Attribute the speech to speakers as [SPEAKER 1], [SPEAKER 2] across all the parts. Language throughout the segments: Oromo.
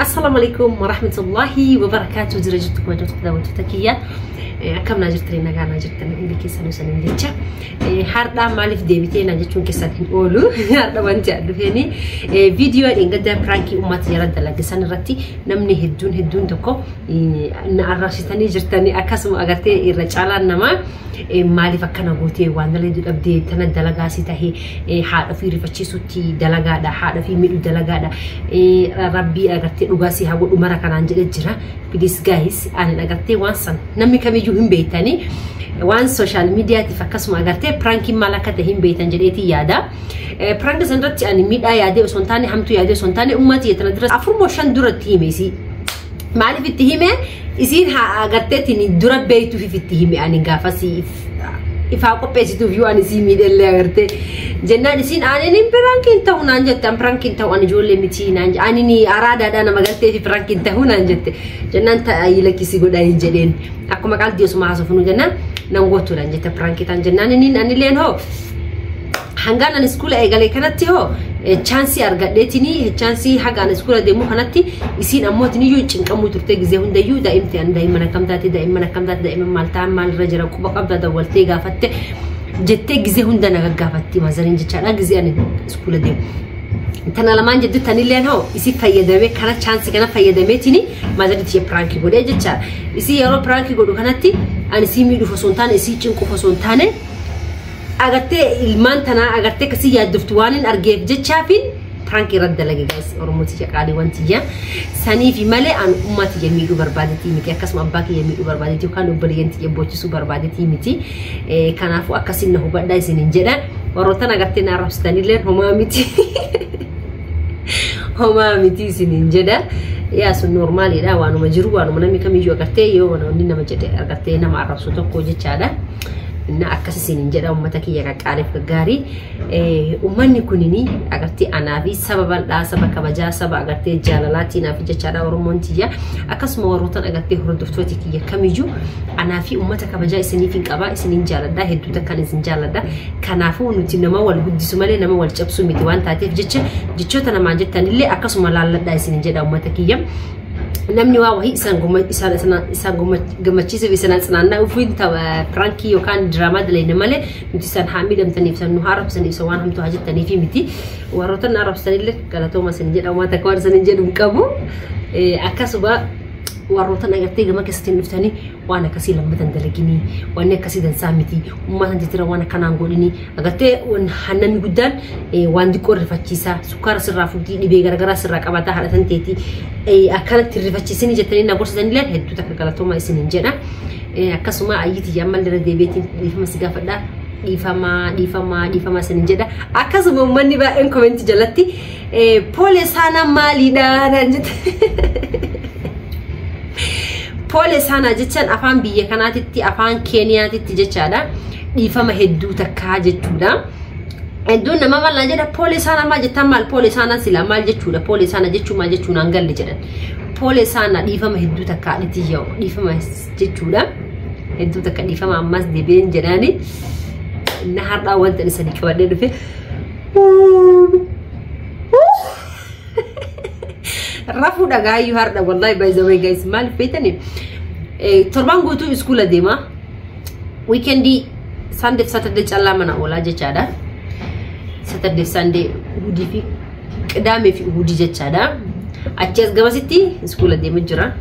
[SPEAKER 1] Assalamu alaikum warahmatullahi wabarakatuh. Jira jirtu kabajamtoota daawwattoota kiyya. Akkam naa jirtanii? Nagaa naa jirtan hundi keessanuu sanin jecha. Har'aa maaliif deebitee naa jechuun keessan hin oolu. Har'a wanti an dhufeeni viidiyoo dheengaddaa piraankii uummata jala dalage san irratti namni hedduun hedduun tokko na arrabsitanii jirtanii, akkasuma agartee irra caalaan namaa maaliif akkana gootee, waan dalagdu dhabdee tana dalagaa si tahee, haadha ofii rifachiisutti dalagaadha, haadha ofii miidhu dalagaadha, rabbii agartee dhugaa si haa godhu mara kanaan jedhe jira. Please guys, ani agartee waan san namni kamiyyuu hin beektanii, waan social mediatiif akkasuma agartee prankiin maal akka ta'e hin beektan jedheetii yaada. Prank san irratti ani miidhaa yaadee osoo hin taane, hamtuu yaadee osoo hin taane, uummata tana dura 4 moo 5 duratti hime isii. Maaliif itti hime? Isiin haa agarteetiin dura beektuuf itti hime. Ani gaafas ifaa qopheessituuf yoo ani isii miidhallee agartee jennaan, isiin ani prankiin ta'u naan jette, an prankiin ta'u, ani ijoollee miti naan jette, ani araadaadhaa nama galtee fi prankiin ta'u naan jette jennaan, ta'ii lakkisii godhaa hin jedheen. Akkuma qalbii osuma haasofnu jennaan, nan gootu naan jette prankii ta'an jennaan, inni anilleen hoo hangaan ani iskuula eegalee kanatti hoo chance argadheetini, chance haga ani iskuula deemu kanatti isiin ammoo tiniyyuu cinqamuu turte. Gizee hundayyuu daa'imti ani daa'imman akkam taate, daa'imman akkam taate, daa'imman maal ta'an, maal irra jira, quba qabda, dawwaltee gaafatte jettee gizee hunda na gaggaafatti mazariin jechaadha gizee ani iskuula deemu. Tana lamaan jettu tanilleen hoo isii fayyadamee kana, chance kana fayyadameetini mazaritti prankii godhee jechaadha. Isii yeroo prankii godhu kanatti ani isii miidhuuf osoo hin taane, isii cinquuf osoo hin taane, agartee ilmaan tanaa agartee akkasii yaaddoftu waan hin argeef jechaafin prankii irratti dalage. Guys, Oromoo tiyya, qaaliiwwan tiyya, saniifi malee an umma tiyya miidhuu barbaadetii miti, akkasuma abbaa kiyya miidhuu barbaadetii yookaan obboleeyyan tiyya boochisuu barbaadetii miti. Kanaafuu akkasiin na hubadhaa isiniin jedha. Warroottan agartee na arrabsitanillee homaa miti, homaa miti isiniin jedha. Yaa, sun normaliidha, waanuma jiru, waanuma namni kamiyyuu agartee yoo namni nama jedhe agartee nama arrabsu tokko jechaadha. Inna akkas isiniin jedha, uummata kiyya qaqqaaliif gaggaarii. Uummanni kunini agartee anaa fi saba bal'aa, saba kabajaa, saba agartee jaalalaatii naaf jechaadha Oromoon tiyya. Akkasuma warrootan agartee hordoftooti kiyya kamiyyuu anaa fi uummata kabajaa isiniif hin qabaa, isiniin jaaladha, hedduu takkaan isin jaaladha. Kanaafuu nuti nama wal guddisu malee nama wal cabsu miti waan taateef jecha, jechoota namaa jettanillee akkasuma laalladhaa isiniin jedha, uummata kiyya. Namni waa wahii isaan gammachiisuuf, isaan tsinaannaa ufiin prankii yookaan diraamaa dalayne malee nuti isaan haa miidhamtaniif, isaan nu haa arrabsaniif, isaan waan hamtuu haa jettaniif miti. Warroota na arrabsanillee galatooma isin jedha, uummata akka waan isin jedhu hin qabu. Akkasuma warroota agartee gama keessatti dhuftanii waan akkasii lammatan dalaginii, wanni akkasii dansaa miti, uummata titira waan akkanaan godhinii, agartee namni guddaan waan xiqqoo rifachiisaa, sukkaara sirraa fuutii, dhibee garaagaraa sirraa qabataa, haadhatan teetii akkanatti rifachiisinii jettanii na gorsitanillee hedduu takka galatooma isiniin jedha. Akkasuma ayyiti ammallee irra deebiitiin dhiifama si gaafadha. Dhiifama, dhiifama, dhiifama isiniin jedha. Akkasuma uummanni baay'een commentii jalatti "Pole sana maaliidha?" naan jette. "Pole sana" jechaan afaan biyya kanaatitti, afaan Keeniyaatitti jechaadha. Dhiifama hedduu takkaa jechuudha. Hedduun nama maal naan jedha, "Pole sana maal jettaan, maal pole sana sila maal jechuudha, pole sana jechuun maal jechuu naan galle?" jedhan. "Pole sana" dhiifama hedduu takkaa dhiti yoo dhiifama jechuudha. Hedduu takka dhiifama ammas deebi'een jedhaani. Na har'aa wanta inni sadii qabadhee dhufe. Rafuu dhagaayyuu har'a wallahi. By the way guys, maaliif beektani? Torban guutuu iskuula deema. Weekendii Sunday fi Saturday callaa mana oolaa jechaadha. Saturday, Sunday, Uhudii fi Qidaamee fi Uhudii jechaadha. Achi as gamasitti iskuula deemu jira.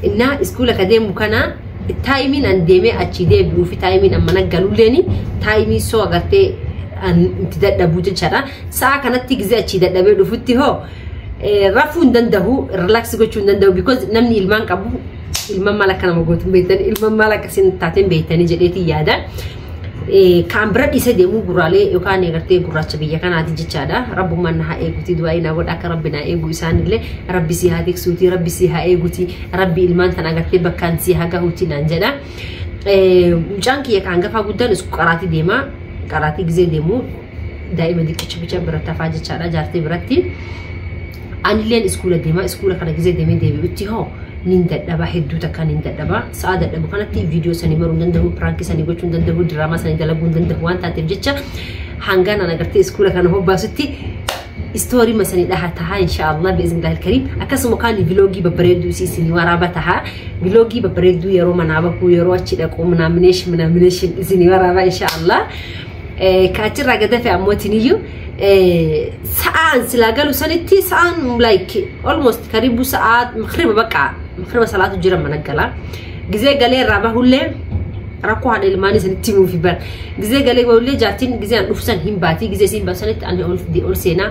[SPEAKER 1] Innaa iskuula ka deemu kana timeiin an deemee achii deebi'uu fi timeiin an mana galuulleeni timeii soo agartee an itti dadhabuu jechaadha. Sa'a kanatti gizee achii dadhabee dhufutti hoo rafuu hin danda'u, relax gochuu hin danda'u, because namni ilmaan qabu ilmaan maal akka nama gootu hin beektani, ilmaan maal akkasiin taateen beektanii jedheetii yaada. Kan bira dhiisee deemuu gurraalee yookaan agartee gurraacha biyya kanaati jechaadha. Rabbummaan na haa eeguuti, du'aa na godha akka rabbi na eegu isaanillee, rabbi si haa tiksuuti, rabbi si haa eeguuti, rabbi ilmaan tan agartee bakkaan si haa gahuuti naan jedha. Mucaan kiyya kan hangafaa guddaan qaraatii deema. Qaraatii gizee deemu daa'ima diqicha bicha biratti hafaa jechaadha, jaartee biratti. Anilleen iskuula deema. Iskuula kana gizee deemee deebi'utti hoo nin dadhaba, hedduu takka nin dadhaba. Sa'a dadhabu kanatti viidiyoo sanii maruu hin danda'u, prankii sanii gochuu hin danda'u, diraamaa sanii dalaguu hin danda'u waan taateef jecha, hangaan an agartee iskuula kana hobbaasutti Story masanii dhaha tahaa inshaallah biiznillahil kariim. Akkasuma kaan vlog babbareedduu isin waraaba tahaa. Vlog babbareedduu yeroo manaa bahuu, yeroo achi dhaquu, minaamineeshin minaamineeshin isin waraaba inshaallah. Ka achirraa gadafe ammootiin sa'aan silaa galu sanitti sa'aan like almost karibu sa'aa makriba, baqa makriba salaatu jira mana gala. Gizee galee irraa bahullee rakkoo haadha ilmaanii sanitti himuufi bar. Gizee galee bahullee jaartiin gizee an dhufsan hin baati, gizee isiin baasanitti ani ol seenaa,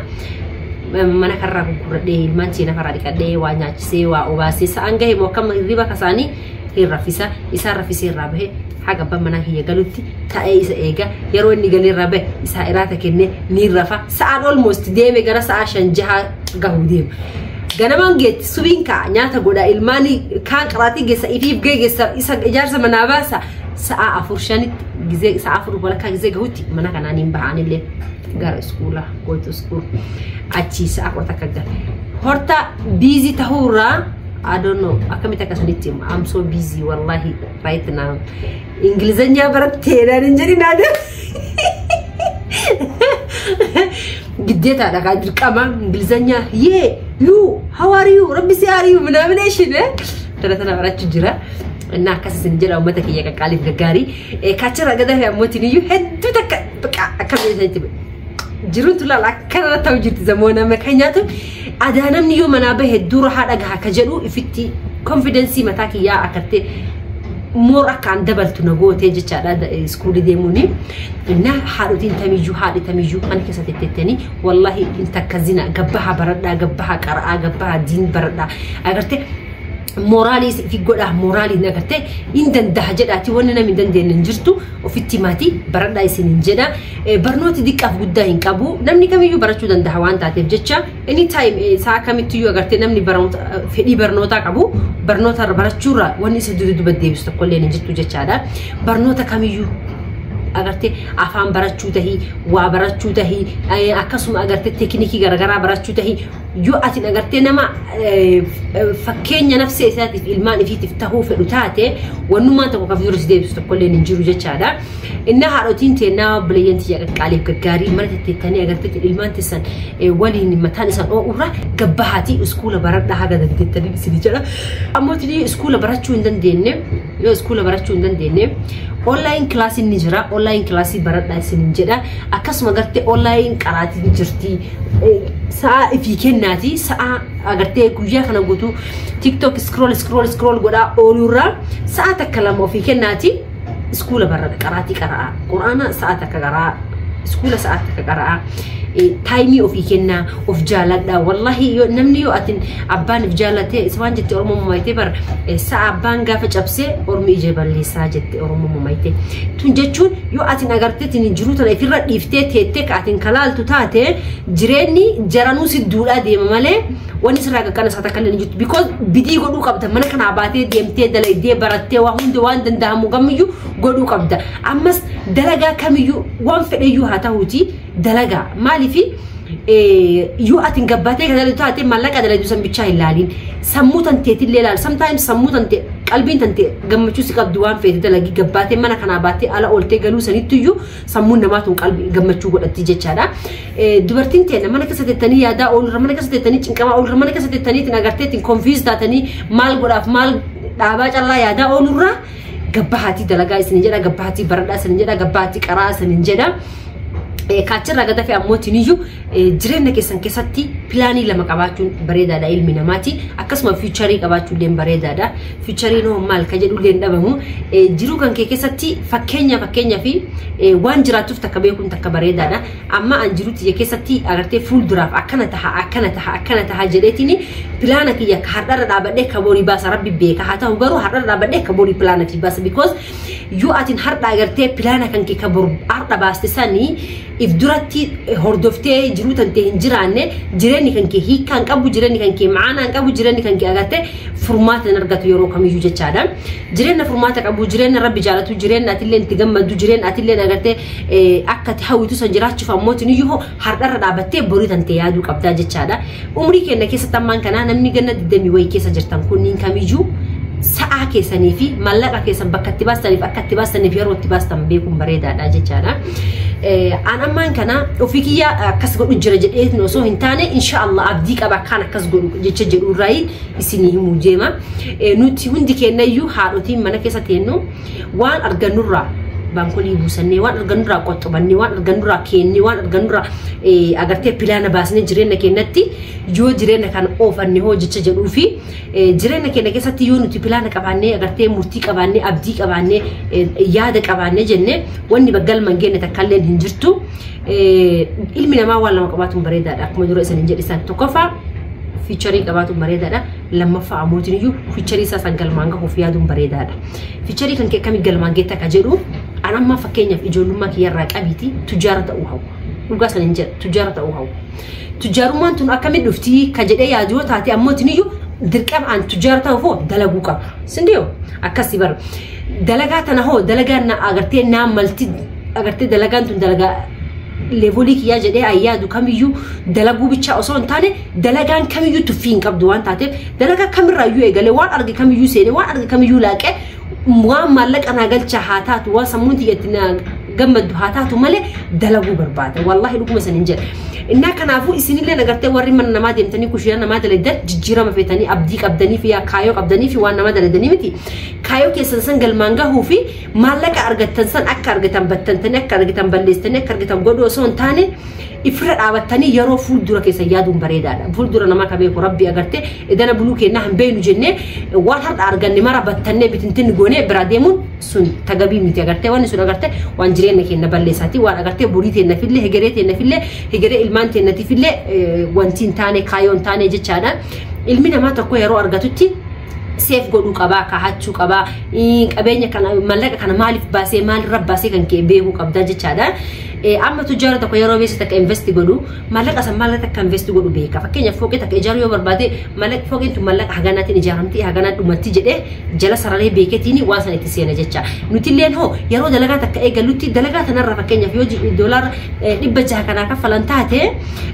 [SPEAKER 1] mana karraa gurguradhee, ilmaan seenaa karaa dhiqadhee, waa nyaachisee, waa obaasee, sa'aan gahe moo akkam hirriba kasaanii hin raffisa. Isaan raffisee irraa bahee haga abbaan manaa kiyya galutti taa'ee isa eega. Yeroo inni galee irraa bahe isaa iraata kennee ni rafa. Sa'aan almost deeme gara sa'a 5, 6 gahuu deema. Ganamaan geetti subiin ka'a, nyaata godha, ilmaanii kaan qaraatii geessa, ifiif gahee geessa, isa ijaarsa manaa baasa. Sa'a 4, 5tti gizee sa'a 4:30 gizee gahutti mana kanaan hin bahanillee gara iskuulaa, go to school. Achii sa'a 11 gala. Horta busy tahuurraa I don't know akkamitti akkasanitti himu. I'm so busy wallahi right now. Ingilizanyaa baratteedhaan hin jedhin ade. Giddeetaadha kaa dirqama Ingilizanyaa yee you how are you rabbi si are you ምናምን ishine tana tana barachuu jira. እና akkas isin jedha uummata kiyya qaqqaaliif gaggaarii. Kaachirraa gadafe ammootiin iyyuu hedduu takka baqa akkam jedhanitti jiruun tulaal akkanarra ta'u jirti zamoona amma kan nyaatu adaa namni yoo manaa bahe hedduu rahaa dhagaha ka jedhu ifitti confidence mataa kiyyaa akkatti more akka an dabaltu na gootee jechaadha iskuulii deemuuni. እና haadhotiin tamiyyuu, haadhi tamiyyuu mana keessa tettettanii wallahi hin takkazina, gabbaha baradhaa, gabbaha qara'aa, gabbaha diin baradhaa, agartee mooraalii fi godhaa, mooraaliin agartee hin danda'a jedhaati. Wanni namni hin dandeenye hin jirtu. Ofitti maatii baradhaa isin hin jedha. Barnooti diqqaaf guddaa hin qabu, namni kamiyyuu barachuu danda'a waan taateef jecha anytime sa'a kamittiyyuu agartee namni fedhii barnootaa qabu barnoota barachuurra wanni isa duuba deebisu tokkollee hin jirtu jechaadha. Barnoota kamiyyuu agartee afaan barachuu tahii, waa barachuu tahii, akkasuma agartee teeknikii garaagaraa barachuu tahii, yoo ati agartee nama fakkeenya nafsee isaatiif ilmaan ifiitiif tahuu fedhu taate wannummaan tokko kan dura si deebisu tokkollee hin jiru jechaadha. Inni haadhotiin teennaa obboleeyyan tiyya qaqqaaliif gaggaarii mana tetteettanii agartee ilmaan teessan waliin mataan isaan oo'urra gabbahaatii iskuula baradhaa haga dandeettanii isin jedha. Ammoo iskuula barachuu hin dandeenye, yoo iskuula barachuu hin dandeenye online classiin ni jira, online class baradhaa isin jedha. Akkasuma agartee online qaraatiin jirti. Sa'a ifii kennaati, sa'a agartee guyyaa kana guutuu TikTok scroll scroll scroll godhaa ooluurraa sa'a takka lama ofii kennaati iskuula baradha, qaraatii qara'aa, quraana sa'a takka qara'aa, iskuula sa'a takka qara'aa, time ofii kennaa, of jaaladha. Wallahi namni yoo atin abbaan if jaalate waan jette Oromoo mamayte bar, sa'a abbaan gaafa cabsee ormi ija balleessaa jette Oromoo mamayte. Tun jechuun yoo atin agarteetiin jiruu tana ifirra dhiiftee teettee ka atin kalaaltu taate jireenyi jaranuu si duudhaa deema malee wanni sirraa qaqqana isaa takka illee hin jirtu, because bidii godhuu qabda. Mana kanaa baatee deemtee dalaydee barattee waa hunda waan danda'amu kamiyyuu godhuu qabda. Ammas dalagaa kamiyyuu waan fedheyyuu haa ta'uuti dalagaa. Maaliifi yoo atin gabbaatee kan dalagdu taate maallaqa dalagdu san bichaa hin laaliin, sammuu tanteetillee ilaali. Sometimes sammuu tante, qalbiin tante gammachuu si qabdu waan feete dalagii gabbaatee mana kanaa baatee ala ooltee galuu sanittiyyuu sammuun namaa tun qalbii gammachuu godhatti jechaadha. Dubartiin teenya mana keessa teettanii yaadaa oolurra, mana keessa teettanii cinqamaa oolurra, mana keessa teettanii ittiin agartee ittiin confuse taatanii maal godhaaf maal dhaabaa callaa yaadaa oolurra gabbahaatii dalagaa isin jedha, gabbahaatii baradhaa isin jedha, gabbahaatii qaraa isin jedha. Kaachirraa gad hafe ammootiin iyyuu jireenya keessan keessatti plan lama qabaachuun bareedaadha ilmi namaati. Akkasuma future qabaachuun illee bareedaadha. Futureiin hoo maal ka jedhu illee dhabamu. Jiruu kan kee keessatti fakkeenya fi waan jiraatuuf takka beekuun takka bareedaadha. Amma an jiruu tiyya keessatti agartee fuulduraaf akkana taha, akkana taha, akkana taha jedheetiin plan kiyya har'arra dhaabadhee ka borii baasa rabbi beeka. Haa ta'u garuu har'arra dhaabadhee ka borii plan fi baasa, because yoo atin har'a agartee plan kan kee ka bor har'a baaste sanii if duratti hordoftee jiruu tantee hin jiraanne jireenyi kan kee hiikkaa hin qabu, jireenyi kan kee maanaa hin qabu, jireenyi kan kee agartee furmaata hin argatu yeroo kamiyyuu jechaadha. Jireenya furmaata qabu, jireenya rabbi jaalatu, jireenya atillee itti gammaddu, jireenya atillee agartee akka ati hawwitu san jiraachuuf ammootiin iyyuu har'arra dhaabattee borii tantee yaaduu qabdaa jechaadha. Umrii keenya keessatti ammaan kanaa namni ganna 20 wayii keessa jirtan kunniin kamiyyuu Sa'aa keessanii fi maallaqa keessan bakka itti baastaniif akka itti baastaniif yeroo itti baastan beekuun bareedaadha jechaadha. An ammaan kana ofii kiyya akkas godhu jira jedhee osoo hin taane, inshaallah abdii qaba kan akkas godhu jecha jedhu irraa isinii himuu deema. Nuti hundi kennayyuu haadhotiin mana keessa teennu waan argannurraa baankolii buusannee, waan argannurraa qoxxobannee, waan argannurraa keennee, waan argannurraa agartee pilaana baasnee jireenya keenyatti yoo jireenya kana oofanne hoo jecha jedhuu fi jireenya keenya keessatti yoo nuti pilaana qabaannee, agartee murtii qabaannee, abdii qabaannee, yaada qabaannee jennee, wanni galma hin geenye takkallee hin jirtu. Ilmi namaa waan lama qabaatuun bareedaadha, akkuma dura isin hin jedhe. Tokkoffaa, future qabaatuun bareedaadha. Lammaffaa ammootiin iyyuu future isaa san galmaan gahuuf yaaduun bareedaadha. Future kan kee akkamii galmaan geetta ka jedhu, an amma fakkeenyaaf ijoollummaa kiyyarraa qabiiti tujaara ta'uu hawwa. Dhugaa san hin jedha, tujaara ta'uu hawwa. Tujaarummaan tun akkamiin dhuftii ka jedhee yaadu yoo taate, ammootiin iyyuu dirqama an tujaara ta'uuf hoo dalaguu qaba. Sindiyoo akkasii bara. Dalagaa tana hoo dalagaan na agartee naa malti, agartee dalagaan tun dalagaa level kiyyaa jedhee ayyaadu kamiyyuu dalaguu bichaa osoo hin taane, dalagaan kamiyyuu tuffii hin qabdu waan taateef, dalagaa kamirraayyuu eegalee, waan arge kamiyyuu seenee, waan arge kamiyyuu laaqee, waan maallaqa naa galcha haa taatu, waan sammuun tiyyatti naa gammaddu haa taatu malee dalaguu barbaada. Wallaahi dhuguma san hin jedhe. Innaa kanaafuu isinillee agartee warri mana namaa deemtanii kushiina namaa dalagdan, jijjiirama feetanii, abdii qabdanii fi kaayoo qabdanii fi waan nama dalagdanii miti. Kaayoo keessan san galmaan gahuu fi maallaqa argattan san akka argatan battantanii, akka argatan balleessitanii, akka argatan godhuu osoo hin taane, ifirra dhaabattanii yeroo fuuldura keessa yaaduun bareedaadha. Fuuldura namaa ka beeku Rabbi. Agartee idana buluu kennaa hin beeknu jennee waan har'a arganne mara battannee bitintinni goonee bira deemuun sun tagabii miti. Agartee wanni sun agartee waan jireenya keenya balleessaati, waan agartee borii teennafillee, hegeree teennafillee, hegeree ilmaan teennatiifillee wanti hin taane, kaayoo hin taane jechaadha. Ilmi namaa tokko yeroo argatutti save godhuu qabaa, kaahachuu qabaa, qabeenya kana, mallaqa kana maaliif baasee, maalirra baasee kan ka'e beekuu qabdaa jechaadha. Amma tujjaara tokko yeroo beessa takka invest godhu, maallaqa san maallaqa takka invest godhu beeka. Fakkeenyaaf fooqii takka ijaaruu yoo barbaade, maallaqa fooqiin tun maallaqa haganaatiin ijaaramti, haganaa dhumatti jedhee jala sararee beeketiin waan san itti seena jecha. Nutilleen hoo yeroo dalagaa takka eegallutti, dalagaa tanarra fakkeenyaaf yoo doolaara 600 kanaa kaffalan taate,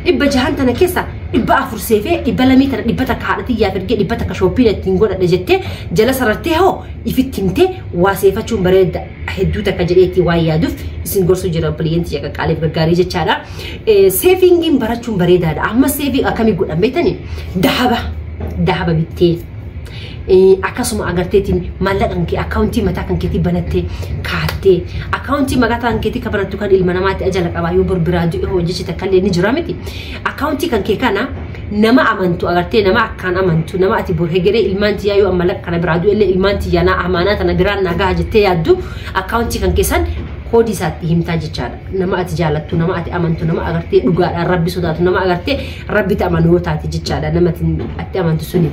[SPEAKER 1] 600n tana keessa 400 seefee, 200 tana, 100 haadha xiyyaaf ergee, 100 shopping ittiin godhadhe jettee jala sarartee hoo ifitti himtee waa seefachuun bareeda hedduu takka jedheetti waan yaaduuf isin gorsuu jira, obboleeyyanti qaqqaaliif gaggaarii jechaadha. Savingiin barachuun bareedaadha. Amma saving akkamii godhan beektanii? Dahaba bittee, akkasuma agarteetiin maallaqa kan kee akkaawuntii mataa kan keetii banattee kaattee, akkaawuntii mataa kan keetii kan banattu kan ilma namaatti ajala qabaa yoo borbiraa du'e hojjechi takka illee ni jira miti. Akkaawuntii kan kee kana nama amantu, agartee nama akkaan amantu, nama ati bor hegeree ilmaan tiyyaa yoo mallaqa kana biraa du'e illee ilmaan tiyyaa naa amaanaa tana biraan naa gaha jettee yaaddu, akkaawuntii kan keessan koodii isaatti himtaa jechaadha. Nama ati jaalattu, nama ati amantu, nama agartee dhugaadhaan Rabbi sodaatu, nama agartee Rabbitti amanu yoo taate jechaadha, nama ati amantu suniin.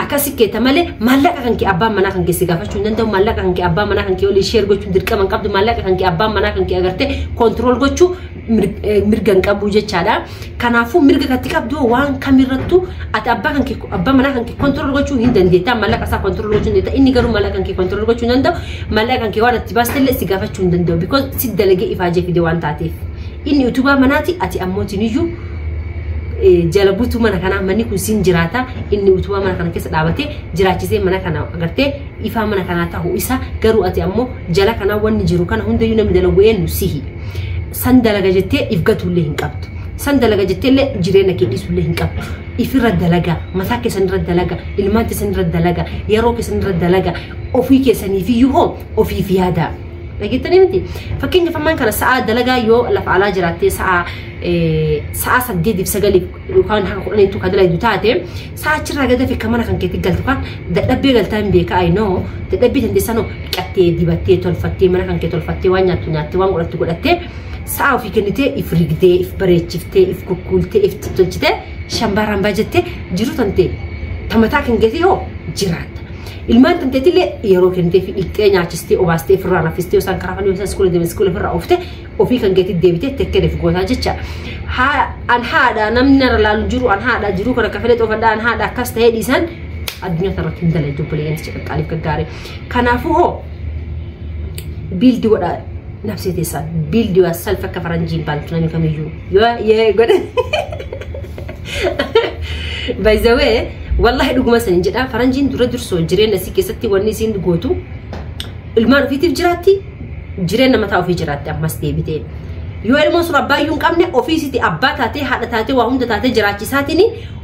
[SPEAKER 1] Akkasi keetta malee maallaqa kan kee abbaan manaa kan kee si gaafachuu hin danda'u. Maallaqa kan kee abbaan manaa kan kee waliin share gochuun dirqama hin qabdu. Maallaqa kan kee abbaan manaa kan kee agartee control gochuu mirga hin qabu jechaadha. Kanaafuu mirga katti qabdu waan kamirrattuu ati abbaa kan kee, abbaa manaa kan kee control gochuu hin dandeetta. Maallaqa isaa control gochuu hin dandeetta. Inni garuu maallaqa kan kee control gochuu hin danda'u. Maallaqa kan kee waan itti baaste si gaafachuu hin danda'u. Because si dalagee ifaajee fide waan taateef. Inni utubaa manaati, ati ammootiin jala buutuu mana kanaa. Manni kun siin jiraata, inni utubaa mana kana keessa dhaabatee jiraachisee mana kana agartee ifaa mana kanaa ta'uu isa. Garuu ati ammoo jala kanaa wanni jiru kana hundayyuu namni dalagu eenyu? Sihi. San dalaga jettee if gatuullee hin qabdu, san dalaga jetteellee jireenya kee dhiisuullee hin qabdu. Ifirra dalaga, mataa keessan irra dalaga, ilmaan keessan irra dalaga, yeroo keessan irra dalaga, ofii keessaniifiyyuu hoo ofiif yaada. Dhageettanii miti? Fakkeenyaaf ammaan kana sa'aa dalagaa yoo lafa alaa jiraattee, sa'a 8f 9f yookaan hanga 10ttu kan dalagdu taate, sa'a achirraa gad hafe kan mana kan keetti galtu kan dadhabbee galtaa hin beeka ayinoo dadhabbii dandeessanoo dhiqattee, dibattee, tolfattee, mana kan kee tolfattee, waan nyaattu nyaattee, waan godhattu godhattee, sa'a ofii kennitee, if rigdee, if bareechiftee, if kukkuultee, if tolchitee, shambaaraan baajattee jiru tantee tamataa kan geetee hoo jiraatta. Ilmaan tanteetillee yeroo kennitee fi dhiqxee, nyaachistee, obaastee, ofirraa raffistee, isaan karaa fannoo isaan iskoola deeman iskoola ofirraa ooftee, ofii kan geetti deebitee tekkeneef gootaa jecha. An haadha, namni narra laalu jiru, an haadha jiru kana kafalee xoofadhaa, an haadha akkas ta'ee dhiisan addunyaa kanarratti hin dalagdu, obboleeyyan qaqqaaliif gaggaarii. Kanaafuu hoo build godha nafsee teessaan, build yourself, akka faranjiin baantu namni kamiyyuu yoo godhe. By the way, Wallahi dhuguma saniin jedha, faranjiin dura dursoo jireenya isii keessatti wanni isiin gootu ilmaan ofiitiif jiraatti, jireenya mataa ofii jiraatti ammas deebitee. Yoo ilmoon sun abbaa iyyuu hin qabne, ofii isiitti abbaa taatee, haadha taatee, waa hunda taatee jiraachisaatiin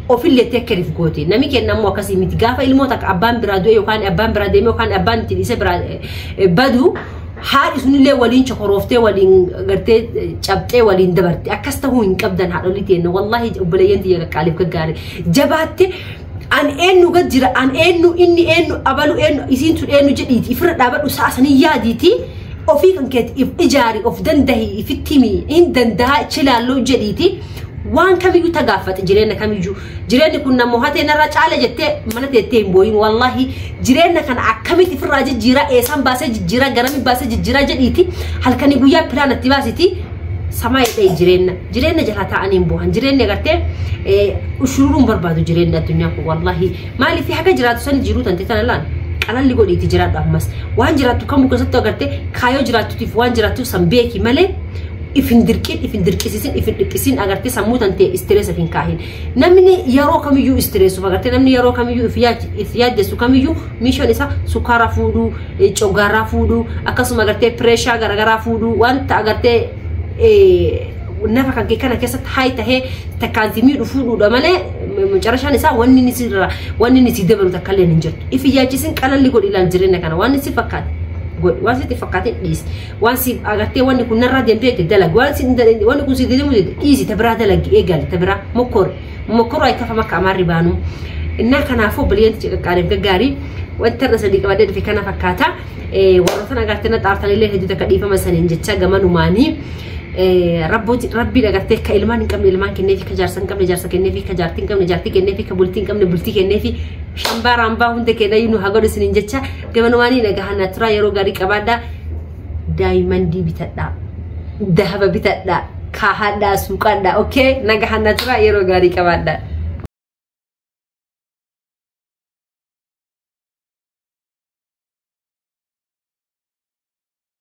[SPEAKER 1] ofillee take care gooti. Namni kenna ammoo akkasii miti. Gaafa ilmoo takka abbaan biraa du'e yookaan abbaan biraa deeme yookaan abbaan itti dhiisee biraa badu, haadhi sunillee waliin chokorooftee, waliin gartee cabxee waliin dabarte. Akkas ta'uu hin qabdan haadholii teenna. Wallaahi obboleeyyan tiyya qaqqaaliif gaggaarii. Jabaatte, an eenyu gad jira, an eenyu, inni eenyu, abalu eenyu, isiin tun eenyu jedhiiti ifirra dhaabadhu, sa'a sanii yaadiiti. Ofii kan keeti if ijaari, of dandahi, ifitti himi, hin dandaha chilaalloo jedhiiti. Waan kamiyyuu tagaaffate, jireenya kamiyyuu, jireenyi kun namoo hatee narra caala jettee mana teettee hin booyin. Wallaahi jireenya kana akkamitti ifirraa jijjiiraa, eessaan baasee jijjiiraa, garami baasee jijjiiraa jedhiiti halkanii guyyaa plan itti baasiti samaa hidhee jireenya jalaa taa'anii hin boohan. Jireenya gartee shururuun barbaadu jireenya addunyaa kun. Wallaahi maaliif haga jiraatu sani jiruu tante tana laan qalalli godhiiti jiraadhu. Ammas waan jiraattu kamuu keessattuu agartee kaayoo jiraattuutiif waan jiraattuuf san beeki malee if hin dirqin, if hin dirqisiisin, if hin dhiphisiin. Agartee sammuu tantee stress if hin kaahin. Namni yeroo kamiyyuu stress uuf, agartee namni yeroo kamiyyuu if yaaddessu kamiyyuu mishoon isaa sukkaara fuudhuu, coggaarraa fuudhuu, akkasuma agartee pressure garaagaraa fuudhuu, wanta agartee nafa kan kee kana keessatti hayi tahee takkaan si miidhu fuudhuudha malee macarashaan isaa wanni inni sirra wanni inni si dabalu takka illee hin jirtu. If yaachisin, qalalli godhi, ilaal jireenya kana waan si fakkaate godhi, waan sitti fakkaate dhiisi, waan si agartee wanni kun narraa deemtee itti dalagi, waan si wanni kun si deemu dhiisi, ta biraa dalagi, eegali, ta biraa mokkori mokkoroo ay kafama akka amaarri baanu. Innaa kanaafuu obboleeyyanti qaqqaaliif gaggaarii, wanta irra sadii qabadee dhufe kana fakkaata. Warroota agartee na xaartanillee hedduu takka dhiifama saniin jecha gamanumaanii. Rabbiin agartee ka ilmaan hin qabne ilmaan kenneefi, ka jaarsa hin qabne jaarsa kenneefi, ka jaartii hin qabne jaartii kenneefi, ka bultii hin qabne bultii kenneefi, shambaa raambaa hunda kennayyuu nu haa godhu isiniin jecha. Gamanumaanii nagahaan turaa, yeroo gaarii qabaadhaa, diamond bitadhaa, dahaba bitadhaa, kaahadhaa, suuqadhaa. Okay, nagahaan turaa, yeroo gaarii qabaadhaa.